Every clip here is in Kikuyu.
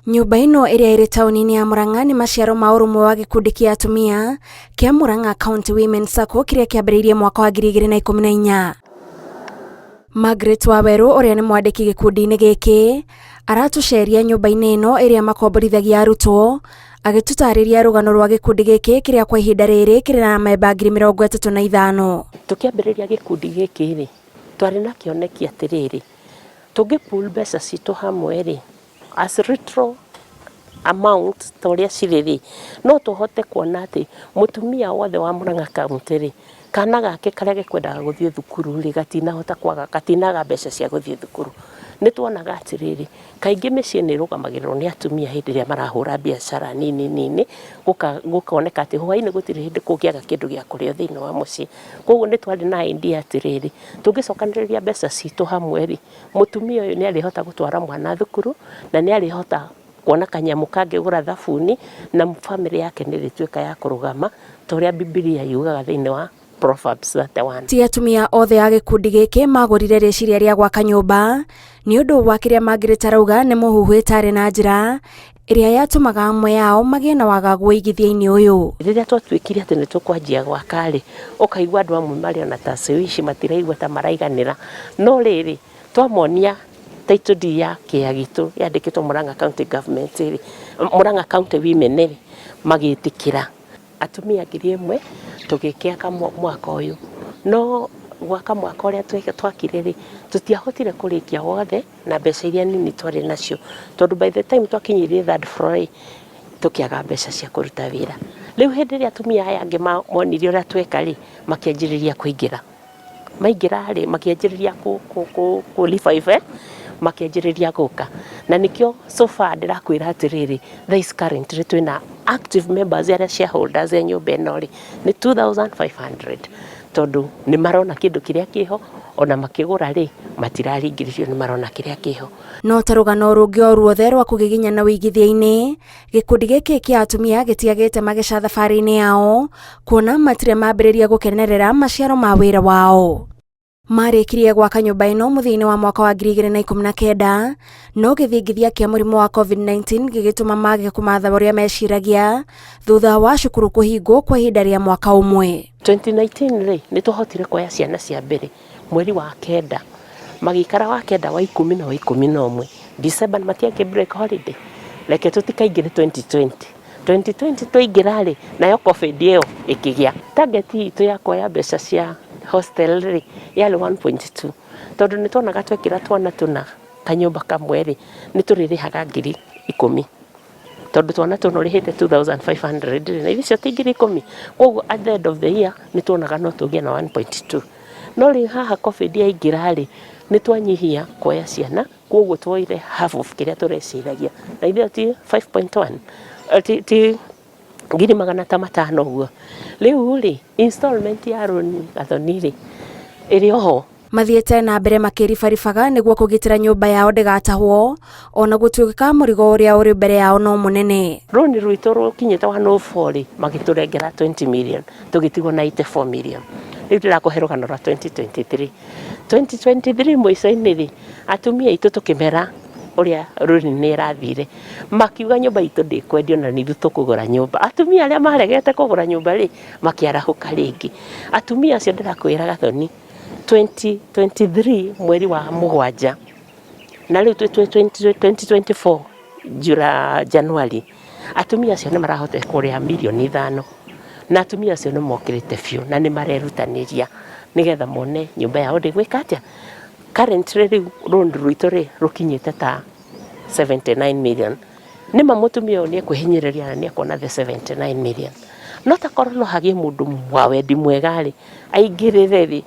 Nyũmba ĩno ĩrĩa ĩrĩ taũni-inĩ ya Murang'a nĩ maciaro ma ũrũmwe wa gĩkundi kĩa atumia kĩa Murang'a County Women Sacco kĩrĩa kĩambĩrĩirie mwaka wa 2014. Margaret Wawerũ ũrĩa nĩ mwandĩki gĩkundi-inĩ gĩkĩ aratũceria nyũmba-inĩ ĩno ĩrĩa makomborithagia arutwo agĩtũtarĩria rũgano rwa gĩkundi gĩkĩ kĩrĩa kwa ihinda rĩrĩ kĩrĩ na memba 35,000. Tũkĩambĩrĩria gĩkundi gĩkĩ rĩ, twarĩ na kĩoneki atĩrĩrĩ, tũngĩ pool mbeca citũ hamwe rĩ, as little amount ta ũrĩa cirĩ rĩ, no tũhote kuona atĩ mũtumia wothe wa Murang'a County rĩ, kana gake karĩa gekwendaga gũthiĩ thukuru rĩ, gatinahota kwaga, gatinaga mbeca cia gũthiĩ thukuru. Nĩ tuonaga atĩrĩrĩ, kaingĩ mĩciĩ nĩ ĩrũgamagĩrĩrwo nĩ atumia hĩndĩ ĩrĩa marahũra biacara nini nini, gũkoneka atĩ hwainĩ gũtirĩ hĩndĩ kũngĩaga kĩndũ gĩa kũrĩo thĩinĩ wa mũciĩ. Koguo nĩ twarĩ na idea atĩrĩrĩ, tũngĩcokanĩrĩria mbeca citũ hamwe rĩ, mũtumia ũyũ nĩ arĩhota gũtwara mwana thukuru na nĩ arĩhota kuona kanyamũ kangĩgũra thabuni na bamĩrĩ yake nĩ ĩrĩtuĩka ya kũrũgama ta ũrĩa Bibilia yugaga thĩinĩ wa Proverbs 31. Ti atumia othe a gĩkundi gĩkĩ magũrire rĩciria rĩa gwaka nyũmba nĩ ũndũ wa kĩrĩa Margaret arauga nĩ mũhuhu ĩtarĩ na njĩra ĩrĩa yatũmaga amwe ao magĩe na wagagu ũigithia-inĩ ũyũ. Rĩrĩa twatuĩkire atĩ nĩ tũkwanjia gwaka rĩ, ũkaigua andũ amwe marĩ ona ta ici matiraigua ta maraiganĩra, no rĩrĩ, twamonia title deed ya kĩea gitũ yandĩkĩtwo Murang'a County Government rĩ, Murang'a County Women rĩ, magĩtĩkĩra. Atumia 1,000 tũgĩkĩaka mwaka ũyũ, no gwaka mwaka ũrĩa twakire rĩ, tũtiahotire kũrĩkia wothe na mbeca iria nini twarĩ nacio, tondũ by the time twakinyirie third floor rĩ, tũkĩaga mbeca cia kũruta wĩra. Rĩu hĩndĩ ĩrĩa atumia aya angĩ monire ũrĩa tweka rĩ, makĩanjĩrĩria kũingĩra. Maingĩra rĩ, makĩanjĩrĩria kũ revive, makĩanjĩrĩria gũka. Na nĩkĩo so far ndĩrakwĩra atĩrĩrĩ, thaa ici currently twĩna active members arĩa shareholders a nyũmba ĩno rĩ, nĩ 2500 tondũ nĩ marona kĩndũ kĩrĩa kĩho, ona makĩgũra rĩ, matiraringĩrĩrio nĩ marona kĩrĩa kĩho. No ta rũgano rũngĩ o ruothe rwa kũgiginyana ũigithia-inĩ, gĩkundi gĩkĩ kĩa atumia gĩtiagĩte mageca thabarĩ-inĩ yao kuona matirĩ mambĩrĩria gũkenerera maciaro ma wĩra wao. Marĩkirie gwaka nyũmba ĩno mũthia-inĩ wa mwaka wa 2019, no gĩthingithia kĩa mũrimũ wa COVID-19 gĩgĩtũma mage kũmatha ũrĩa meciragia thutha wa cukuru kũhingwo kwa ihinda rĩa mwaka ũmwe. 2019 rĩ, nĩ twahotire kuoya ciana cia mbere mweri wa kenda, magĩikara wa kenda, wa ikũmi na wa 11. December matiakĩ break holiday, reke tũtikaingĩre 2020. 2020 twaingĩra rĩ, nayo COVID ĩyo ĩkĩgĩa. Target itũ ya kuoya mbeca cia hostel rĩ, yarĩ 1.2, tondũ nĩ tuonaga twekĩra twana tũna kanyũmba kamwe rĩ, nĩ tũrĩrĩhaga 10,000, tondũ twana tũna ũrĩhĩte 2500 rĩ, na icio ti 10,000. Koguo at the end of the year nĩ tuonaga no tũgĩe na 1.2. No rĩu haha COVID yaingĩra rĩ, nĩ twanyihia kuoya ciana, koguo tuoire half of kĩrĩa tũreciragia, na ithuĩ ti 5.1, ti ngiri magana ta matano ũguo. Rĩu rĩ, installment ya rũni Gathoni rĩ, ĩrĩ oho. Mathiĩte na mbere makĩribaribaga nĩguo kũgitĩra nyũmba yao ndĩgatahwo, ona gũtuĩka mũrigo ũrĩa ũrĩ mbere yao no mũnene. Rũni rwitũ rũkinyĩte 104 rĩ, magĩtũrengera 20 million, tũgĩtigwo na 84 million. Rĩu ndĩrakũhe rũgano rwa 2023. 2023 mũico-inĩ rĩ, atumia aitũ tũkĩmera ũrĩa rũni nĩ ĩrathire, makiuga nyũmba itũ ndĩkwendio na nĩ ithuĩ tũkũgũra nyũmba. Atumia arĩa maregete kũgũra nyũmba rĩ, makĩarahũka rĩngĩ. Atumia acio ndĩrakwĩra Gathoni, 2023 mweri wa mũgwanja, na rĩu twĩ 2024 July, January, atumia acio nĩ marahotire kũrĩha mirioni 5, na atumia acio nĩ mokĩrĩte biũ na nĩ marerutanĩria nĩgetha mone nyũmba yao ndĩgwĩka atĩa. Currently rĩu rũni rwitũ rĩ, rũkinyĩte ta 79 million. Nĩma mũtumia ũyũ nĩ ekwĩhinyĩrĩria na nĩ ekuona the 79 million. No takorwo no hagĩe mũndũ wa wendi mwega rĩ, aingĩrĩre rĩ,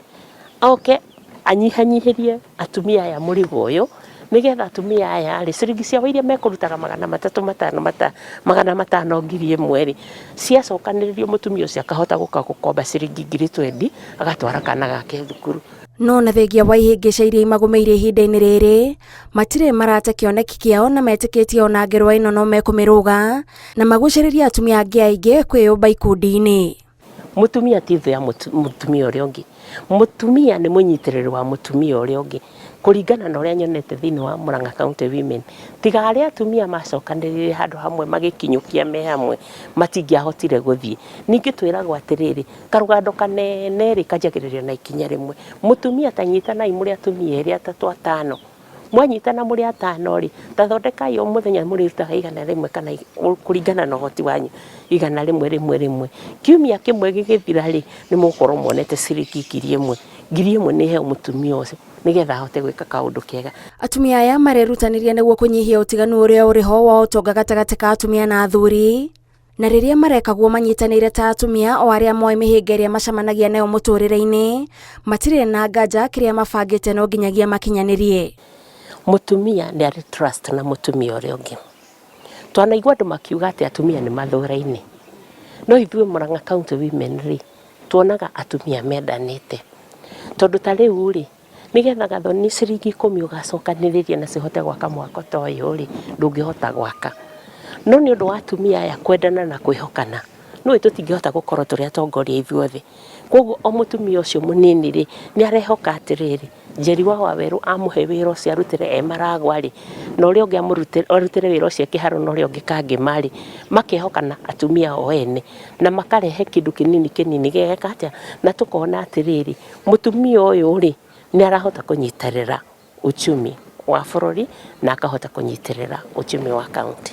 oke anyihanyihĩrie atumia aya mũrigo ũyũ, nĩgetha atumia aya rĩ, ciringi ciao iria mekũrutaga 300 matano 500 1,000 rĩ, ciacokanĩrĩrio mũtumia ũcio akahota gũka gũkomba ciringi 20,000 agatwara kana gake thukuru. No na thengia wa ihĩngĩca iria imagũmĩire ihinda-inĩ rĩrĩ, matirĩ marate kĩoneki kĩao na metĩkĩtie ona ngerwa ĩno no mekũmĩrũga na magucĩrĩrie atumia angĩ aingĩ kwĩyũmba ikundi-inĩ. Mũtumia ti thũ ya mũtumia ũrĩa ũngĩ. Mũtumia nĩ mũnyitĩrĩri wa mũtumia ũrĩa ũngĩ. Kũringana na ũrĩa nyonete thĩinĩ wa Murang'a County Women, tiga arĩa atumia macokanĩrĩire handũ hamwe magĩkinyũkia me hamwe, matingĩahotire gũthiĩ. Ningĩ twĩragwo atĩrĩrĩ, karũgando kanene rĩ, kanjagĩrĩrio na ikinya rĩmwe. Mũtumia ta nyitanai mũrĩ atumia erĩ, atatũ, atano. Mwanyitana mũrĩ atano rĩ, ta thondekai o mũthenya mũrĩrutaga 100 kana kũringana na ũhoti wanyu, 100 rĩmwe rĩmwe. Kiumia kĩmwe gĩgĩthira rĩ, nĩ mũgũkorwo muonete ciringi 1000. 1000 nĩ heo mũtumia ũcio nĩgetha ahote gwĩka kaũndũ kega. Atumia aya marerutanĩria nĩguo kũnyihia ũtiganu ũrĩa ũrĩ ho wa ũtonga gatagatĩ ka atumia na athuri, na rĩrĩa mareka guo manyitanĩire ta atumia o arĩa moĩ mĩhĩnga ĩrĩa macemanagia nayo mũtũrĩre-inĩ, matirĩ na nganja kĩrĩa mabangĩte no nginyagia makinyanĩrie. Mũtumia nĩ arĩ trust na mũtumia ũrĩa ũngĩ. Twanaigua andũ makiuga atĩ atumia nĩ mathũraine, no ithuĩ Murang'a County Women rĩ, tuonaga atumia mendanĩte. Tondũ ta rĩu rĩ, nĩgetha gathoni ciringi 10 ũgacokanĩrĩria na cihote gwaka mwako ta ũyũ rĩ, ndũngĩhota gwaka. No nĩ ũndũ wa atumia aya kwendana na kwĩhokana, nĩũĩ tũtingĩhota gũkorwo tũrĩ atongoria ithuothe. Koguo o mũtumia ũcio mũnini rĩ, nĩ arehoka atĩrĩrĩ, Njeri wa Wawerũ amũhe wĩra ũcio arutĩre e Maragwa rĩ, na ũrĩa ũngĩ arutĩre wĩra ũcio e Kĩharũ na ũrĩa ũngĩ Kangema rĩ, makehokana atumia o ene, na makarehe kĩndũ kĩnini kĩnini gĩgeka atĩa, na tũkona atĩrĩrĩ, mũtumia ũyũ rĩ, nĩ arahota kũnyitĩrĩra uchumi wa bũrũri na akahota kũnyitĩrĩra uchumi wa kaunti.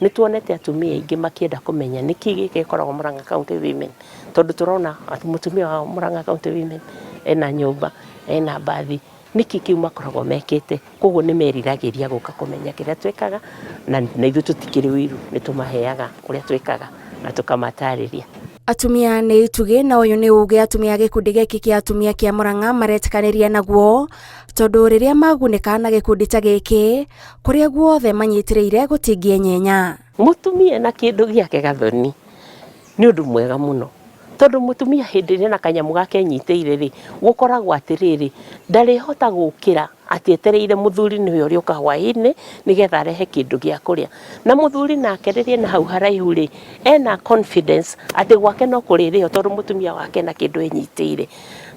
Nĩ tuonete atumia aingĩ makĩenda kũmenya nĩkĩ gĩkĩ gĩkoragwo Murang'a County Women, tondũ tũrona mũtumia wa Murang'a County Women ena nyũmba, ena mbathi, nĩkĩ kĩu makoragwo mekĩte, koguo nĩ meriragĩria gũka kũmenya kĩrĩa twĩkaga, na ithuĩ tũtikĩrĩ ũiru, nĩ tũmaheaga ũrĩa twĩkaga na tũkamatarĩria. Atumia nĩ itugĩ na ũyũ nĩ uge atumia a gĩkundi gĩkĩ kĩa atumia kĩa Murang'a maretĩkanĩria naguo, tondũ rĩrĩa magunĩka na gĩkundi ta gĩkĩ, kũrĩa guothe manyitĩrĩire gũtingĩenyenya. Mũtumia na kĩndũ gĩake gathoni nĩ ũndũ mwega mũno, tondũ mũtumia hĩndĩ ĩrĩa na kanyamũ gake enyitĩire rĩ, gũkoragwo atĩrĩrĩ, ndarĩhota gũkĩra atĩ etereire mũthuri nĩwe ũrĩũka hwaĩ-inĩ nĩgetha arehe kĩndũ gĩa kũrĩa. Na mũthuri nake rĩrĩa ena hau haraihu rĩ, ena confidence atĩ gwake no kũrĩrĩo tondũ mũtumia wake ena kĩndũ enyitĩire.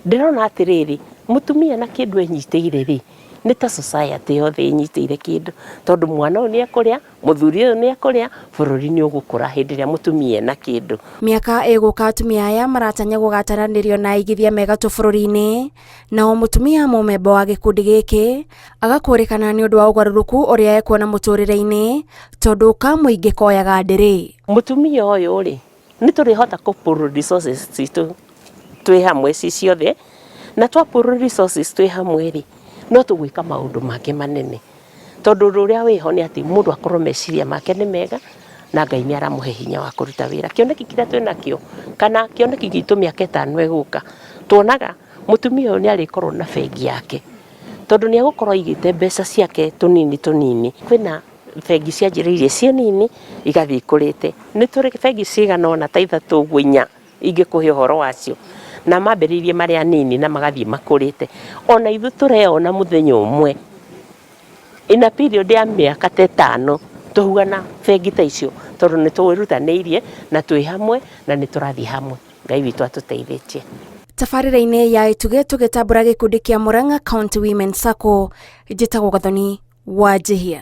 Ndĩrona atĩrĩrĩ, mũtumia na kĩndũ enyitĩire rĩ, nĩ ta society yothe ĩnyitĩire kĩndũ, tondũ mwana ũyũ nĩ ekũrĩa, mũthuri ũyũ nĩ ekũrĩa, bũrũri nĩ ũgũkũra hĩndĩ ĩrĩa mũtumia ena kĩndũ. Mĩaka ĩgũka atumia aya maratanya gũgataranĩrio na aigithia me gatũ bũrũri-inĩ, na o mũtumia mũmemba wa gĩkundi gĩkĩ agakũrĩkana nĩ ũndũ wa ũgarũrũku ũrĩa ekuona mũtũrĩre-inĩ, tondũ kamũingĩ koyaga ndĩrĩ. Mũtumia ũyũ rĩ, nĩ tũrĩhota kũ pool resources citũ twĩ hamwe ci ciothe, na twa pool resources twĩ hamwe rĩ, no tũgwĩka maũndũ mangĩ manene. Tondũ ũndũ ũrĩa wĩho nĩ atĩ mũndũ akorwo meciria make nĩ mega na Ngai nĩ aramũhe hinya wa kũruta wĩra. Kĩoneki kĩrĩa twĩnakĩo kana kĩoneki gitũ mĩaka 5 ĩgũka, tuonaga mũtumia ũyũ nĩ arĩkorwo na bengi yake, tondũ nĩ egũkorwo aigĩte mbeca ciake tũnini tũnini. Kwĩna bengi cianjĩrĩirie ciĩ nini igathiĩ ikũrĩte. Nĩ tũrĩ bengi cigana ũna ta ithatũ ũguo inya ingĩkũhe ũhoro wacio, na mambĩrĩirie marĩ anini na magathiĩ makũrĩte. Ona ithuĩ tũreyona mũthenya ũmwe in a period ya mĩaka ta 5 tũhuana bengi ta icio, tondũ nĩ twĩrutanĩirie na twĩ hamwe na nĩ tũrathiĩ hamwe. Ngai witũ atũteithĩtie. Tabarĩra-inĩ ya Itugĩ tũgĩtambũra gĩkundi kĩa Murang'a County Women Sacco, njĩtagwo Gathoni Wanjihia.